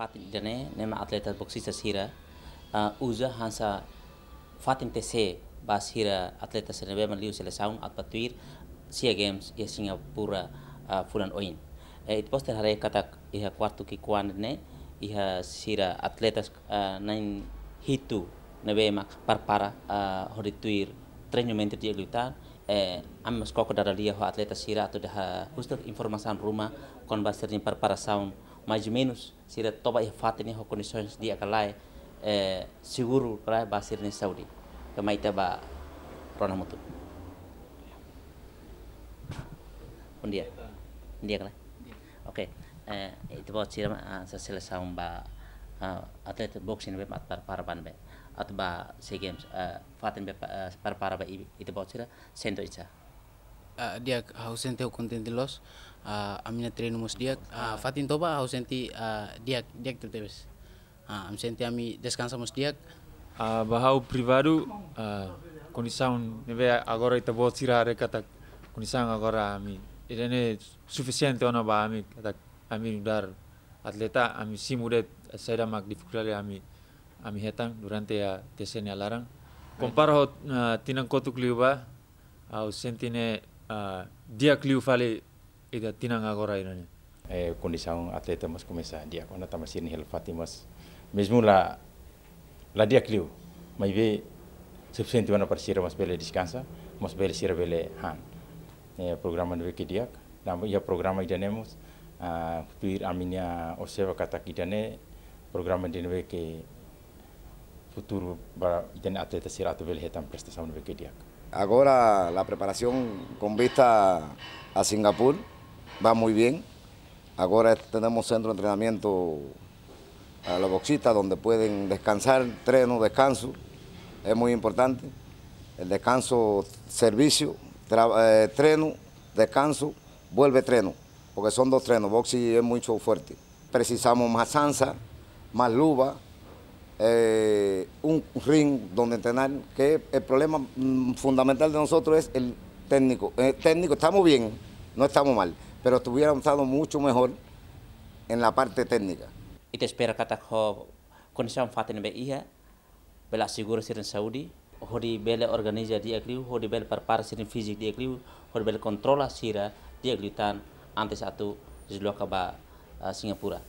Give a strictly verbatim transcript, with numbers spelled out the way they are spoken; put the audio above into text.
Fatin ida-ne'e, ne'e mak atleta boksista sira, ah, uza hanesan fatin tesente ba sira atleta sira ne'ebé mak liu selesaun atu bá tuir SEA Games iha Singapura, ah, fulan oin. Eh, ita-boot sira haree katak iha kuartu ki'ikoan ne'e, iha sira atleta, ah, na'in hitu ne'ebé mak prepara, ah, hodi tuir treinamentu di'ak liután, eh, ami mós koko dada lia ho atleta sira atu ita husu informasaun ruma kona-ba sira-nia preparasaun, mais ou menus sira toba iha fatin ne'e ho kondisoens di'ak ka lae, eh, seguru ka lae ba sira-nia saúde. Kama ita bá rona hamutuk. Bondia. Bondia ka lae? Oke. Eh, ita-boot sira mak, ah, hanesan selesaun ba, ah, atleta boxing ne'ebé mak prepara ba ne'ebé atu bá SEA Games, eh, fatin ne'ebé, eh, prepara ba i-, ita-boot sira sente oinsá? Ah, di'ak, ha'u sente ha'u kontente loos. Ah, ami-nia treinu mós di'ak. Ah, fatin toba ha'u sente, ah, di'ak, di'ak tebetebes. Ah, ami sente ami deskansa mós di'ak. Ah, ba ha'u privadu, ah, kondisaun ne'ebé agora ita-boot sira haree katak kondisaun agora ami, ida-ne'e sufisiente ona ba ami katak ami nu'udar atleta, ami simu de'it saida mak difikuldade ami, ami hetan durante iha tesente nia laran. Kompara ho, ah, tinan kotuk liubá, ha'u sente ne'e, ah, di'ak liu fali ita tinan agora ida-ne'e. Eh, kondisaun atleta mós komesa di'ak ona tanba sira-nia hela fatin mós, mezmu la, la di'ak liu, maibé sufisiente ona para sira mós bele deskansa, mós bele sira bele han. Eh, programa ne'ebé ke di'ak, tanba iha programa ida-ne'e mós, ah, tuir ami-nia observa katak ida-ne'e programa ida ne'ebé ke futuru ba ita-nia atleta sira atu bele hetan prestasaun ne'ebé ke di'ak. Agora la preparación con vista a Singapur va muy bien. Ahora tenemos centro de entrenamiento, a los boxistas donde pueden descansar, entreno, descanso, es muy importante. El descanso, servicio, tra-, eh, entreno, descanso, vuelve entreno, porque son dos entrenos, boxing es mucho fuerte. Precisamos más sansa, más luva, eh, un ring donde entrenar, que el problema, mm, fundamental de nosotros es el técnico. Eh, técnico, estamos bien, no estamos mal, pero estuviéramos estado mucho mejor en la parte técnica. Ita espera katak ho kondisaun fatin ne'ebé iha, bele asegura sira-nia saúde, hodi bele organiza di'ak liu, hodi bele prepara sira-nia fíziku di'ak liu, hodi bele kontrola sira di'ak liután antes atu desloka ba, ah, Singapura.